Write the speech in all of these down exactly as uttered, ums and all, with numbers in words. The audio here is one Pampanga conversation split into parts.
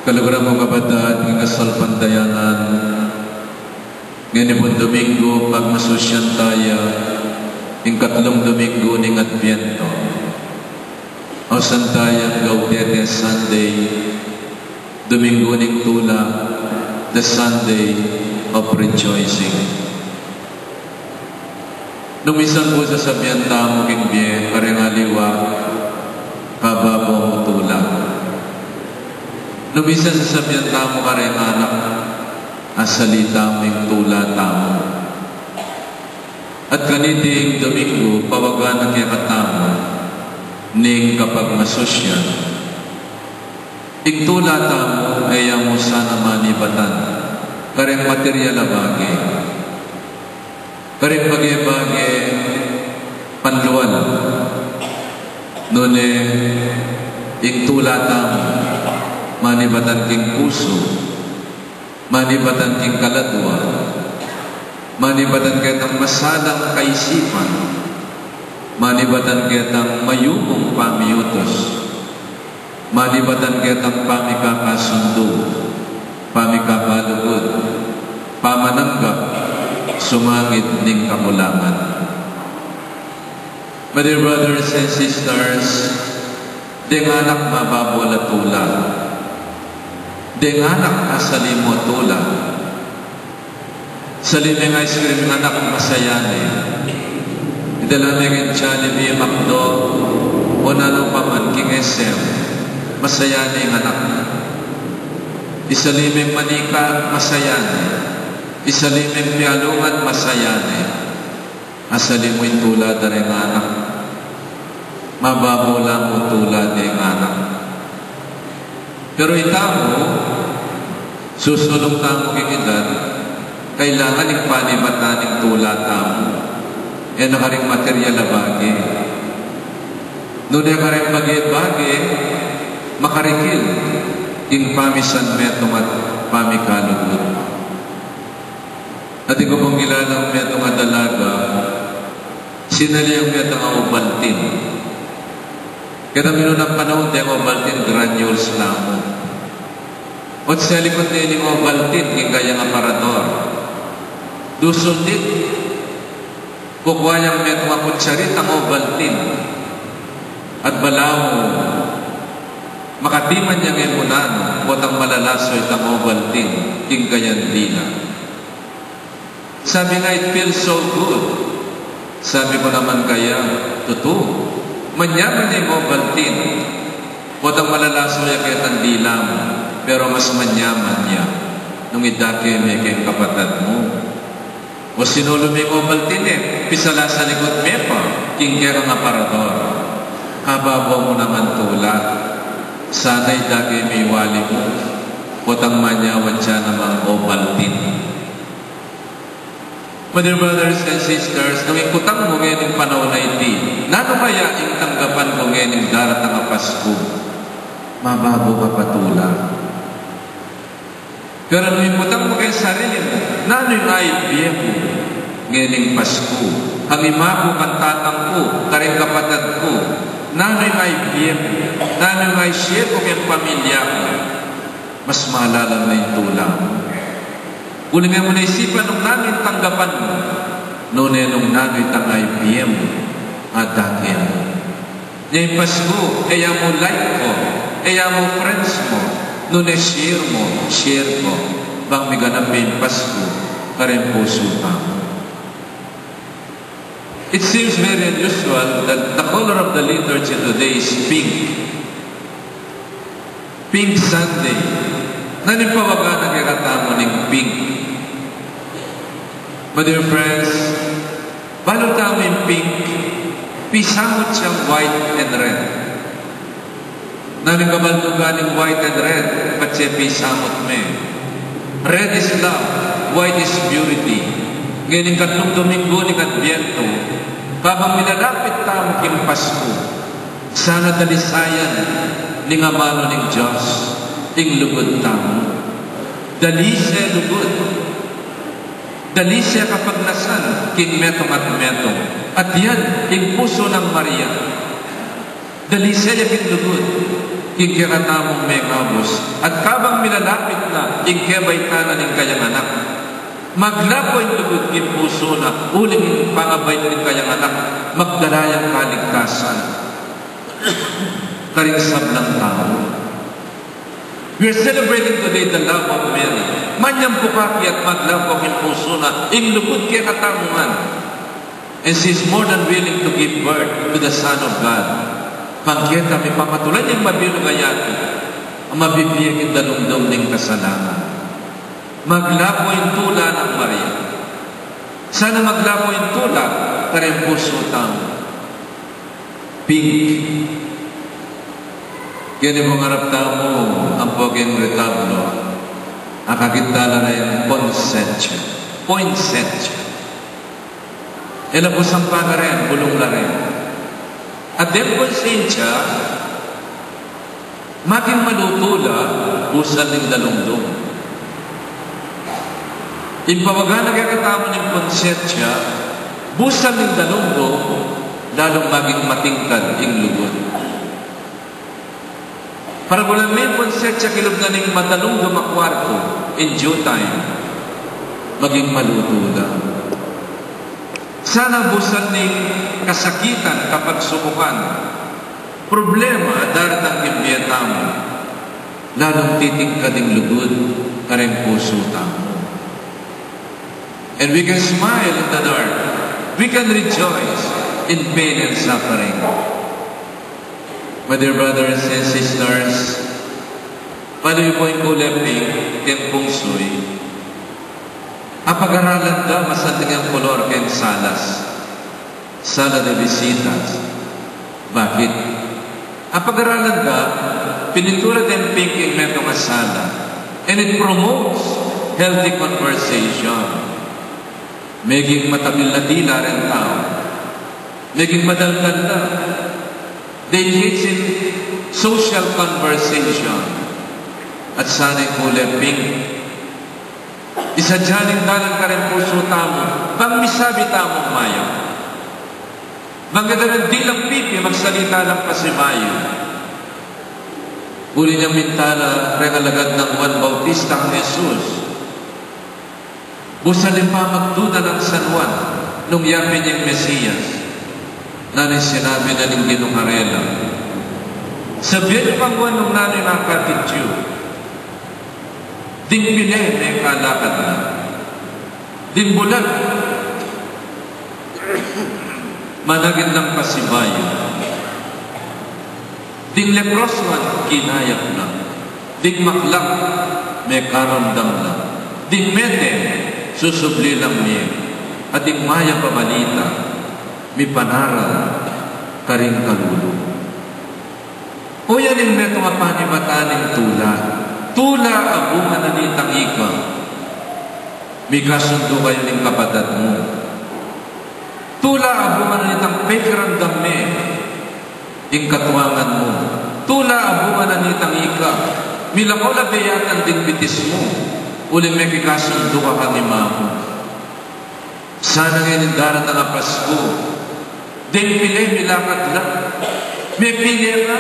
Kaluguran kung kapatad, king kasalpantayanan, ngeni pung Dominggu, pagmasusyan taya ing katlung Dominggu ning Adviento. Ausan tayang Gaudete Sunday, Dominggu ning Tula, the Sunday of Rejoicing. Nung misan pu sasabian tamu king bie, kareng aliwa, kababo mu tula. Nung misan sasabian tamu kareng anak, asalita mu ing tula tamu. At kaniting Dominggu, pawagan na kekatamu ning kapagmasusyan. Ing tula tamu, e ya mu sana manibatan kareng material a bage, kareng bage-bage panlual. Nune, ing tula tamu, manibatan king pusu, manibatan king kaladua, manibatan ketang masalang kaisipan, manibatan ketang mayupung pamiutus, manibatan ketang pamikakasundu, pamikakalugud, pamananggap, sumangid ning kakulangan. My dear brothers and sisters, deng anak mababo la tula. Deng anak asali mu tula. Sali meng ice cream ing anak, masaya ne. Idala me king Jollibee, McDo, o nanu pa man king S M, masaya ne ing anak. Isali meng manika, masaya ne. Isali meng pialungan, masaya ne. Asali mu ing tula da reng anak. Mababo la mu tula deng anak. Pero itamu, susulung tamu king edad, kailangan ing panibatan ning tula tamu, e na karing material a bage. Nune karing bage-bage, makarikil ing pamisanmetung at pamikalugud. Atin ku pung kilalang metung a dalaga, sinali yang metung a Ovaltine. Keta minunang panaun, deng Ovaltine granules la mu. Ot selikut ne ning Ovaltine king kayang aparador. Dusun dit, kukua yang metung a kutsaritang Ovaltine. At balamu, makatiman yang e mu nanu, potang malalaso itang Ovaltine king kayang dila. Sabi na, "It feels so good." Sabi ku naman kaya, "Tutu, manyaman ya ing Ovaltine. Potang malalaso ya ketang dila mu, pero mas manyaman ya nung idake me keng kapatad mu." O sinulu me ing Ovaltine, pisalasalikut me pa king kekang aparador. Kababo mu naman tula. Sana idake me ing wali mu, potang manyaman ya namang Ovaltine. My dear brothers and sisters, nung ikutang mu ngening panaun a iti, nanu kaya ing tanggapan ku ngening daratang a Pasku? Mababo ka pa tula. Pero nung ikutang mu keng sarili mu, nanu ing aibie ku ngening Pasku? Kang ima ku, kang tatang ku, kareng kapatad ku, nanu ing aibie ku? Nanu ing aisiye ku keng pamilya ku? Mas malalam na ing tula mu. Uling e mu na isipan nung nanu ing tanggapan mu, nune nung nanu itang aibie mu, adake mu. Ngeni Pasku, e ya mu like ko, e ya mu friends mo, nune share mo, share ko, bang miganap ing Pasku kareng pusu tamu. It seems very unusual that the color of the liturgy today is pink. Pink Sunday. Nanu ing pawaga na kekatamu ning pink? My dear friends, balu tamu ing pink, pisamut yang white and red. Nanu ing kabaldugan ning white and red, patse pisamut me? Red is love, white is purity. Ngening katlung Dominggu ning Adviento, kabang milalapit tamu king Pasku, sana dalisayan ning amanu ning Dios ing lugud tamu. Dalise lugud. Dalise kapagnasan king metung at metung. At yan ing pusu nang Maria. Dalise ya king lugud. King kekatamung mengabus, at kabang milalapit na ing kebaitan na ning kayang anak, maglapo ing lugud king pusu na, uling ing pangabait ning kayang anak, magdala yang kaligtasan karing sablang tau. We are celebrating today the love of Mary. Manyang pukaki at maglapo king pusu na ing lugud kekatamu ngan. And she is more than willing to give birth to the Son of God. Pangketa mipamatulan yang mabilug a yatu, a mabibie king dalumdum ning kasalanan. Maglapo ing tula nang Maria. Sana maglapo ing tula karing pusu tamu. Pink. Keni pung arap tamu, ampo king retablo, akakit tala reng poinsettia. Poinsettia. E la busan pa karin, bulung la rin. At deng poinsettia, maging malutu la, busan ning dalumdum. Ing pawaga na kekatamu ning poinsettia, busan ning dalumdum, lalung maging matingkad ing lugud. Paragulan me ing poinsettia kilub na ning madalumdum a kuartu, in due time, maging malutu la. Sana busan ning kasakitan, kapagsubukan, problema a daratang king bie tamu, lalung titingkad ing lugud karing pusu tamu. And we can smile in the dark. We can rejoice in pain and suffering. My dear brothers and sisters, paliwi pu ing kule pink keng pungsuy. Apagaralan da masanting yang kolor keng salas, sala de visitas. Bakit? Apagaralan da, pinintura deng pink ing metung a sala, and it promotes healthy conversation. Meging matabil la dila reng tau. Meging madaldal la. They engage in social conversation. At sana ing kule pink, isadya ning dalan karing pusu tamu, bang misabi tamung mayap. Bang e da rin dilang pipi, magsalita lang pasibayu. Uli nang minta la reng alagad nang Juan Bautista kang Jesus. Busan ning pamagduda nang San Juan nung yapin yang Mesias, nanu ing sinabi na ning Ginu karela? Sabian yu kang Juan nung nanu ing akakit yu. Ding pile, mekalakad na. Ding bulag, managin lang pasibayu. Ding leproso, kinayap na. Ding maklak, mekaramdam na. Ding mete, susubli lang mie. At ding mayap a balita, mipanaral karing kalulu. O yan ing metung a panibatan ning tula. Tula a bunga na nitang ika, mikasundu kayu ning kapatad mu. Tula a bunga na nitang pekiramdam me ing katuangan mu. Tula a bunga na nitang ika, milako la beyatan ding bitis mu, uling mekikasundu ka kang ima mu. Sana ngeni ing daratang a Pasku, deng pile milakad la. Mepile ka.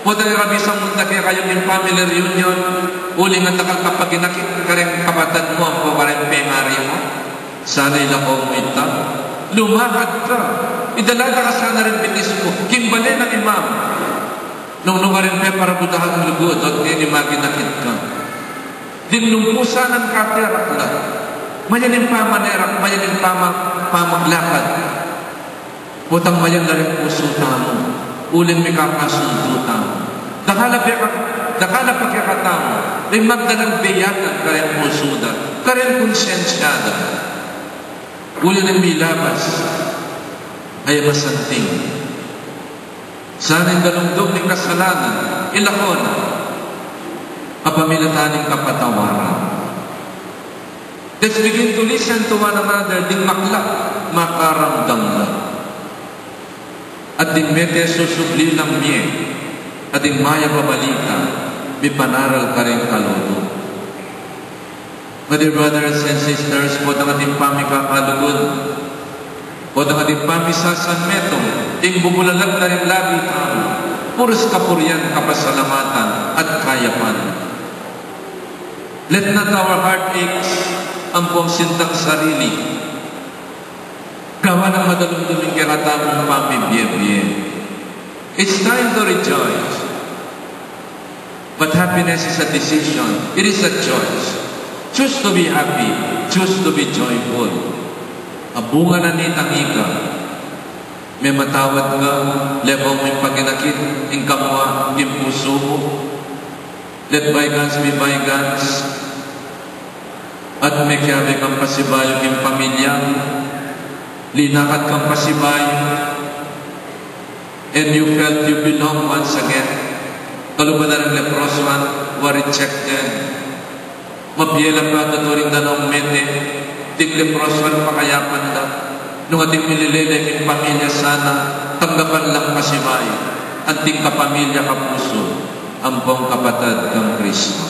Potang ika, bisang munta kekayu king family reunion, uling dakal kang paginakit kareng kapatad mu ampo kareng pengari mu. Sana ilako mu ita. Lumakad ka. Idala da ka sana ring bitis mu king bale nang ima mu. Nung nukarin pe para budakan lugud, at ngeni maginakit ka. Ding lumpusan nang katerak la. Mayan ing pamanerak, mayan ing pama-, pamaglakad. Potang mayan la ring pusu tamu, uling mikakasundu tamu. Dakal a peka-, dakal a pakekatamu ring magdalang beyatan kareng pusu da, kareng konsensia da. Uling milabas, ay masanting. Sana ing dalumdum ning kasalanan, ilako na, kapamilatan ning kapatawaran. Let's begin to listen to one another, ding maklak, makaramdam na. At ding mete, susubli lang mie, at ding mayap a balita, mipanaral karing kalulu. My dear brothers and sisters, potang atin pamikakalugud, potang atin pamisasanmetung, ing bubulalag na ring labi tamu, Puros kapurian, kapasalamatan, at kayapan. Let not our heart aches, ampong sintang sarili, gawa nang madalumdum ing kekatamung pamibie-bie. It's time to rejoice. But happiness is a decision. It is a choice. Choose to be happy. Choose to be joyful. Abungan na nitang ika, mematawad ka, lepa mu ing pakinakit, ing kamua king pusu mu. Let bygones be bygones. At mekiabe kang pasibayu king pamilya. Linakat kang pasibayu. And you felt you belong once again. Kalupa na ring leproso, were rejected. Mabie la pa tuturing da nung mete, ding leproso, pakayapan da. Nung ating mililele king pamilya sana, tanggapan lang pasibayu, anting kapamilya, kapusu, ampong kapatad kang Kristo.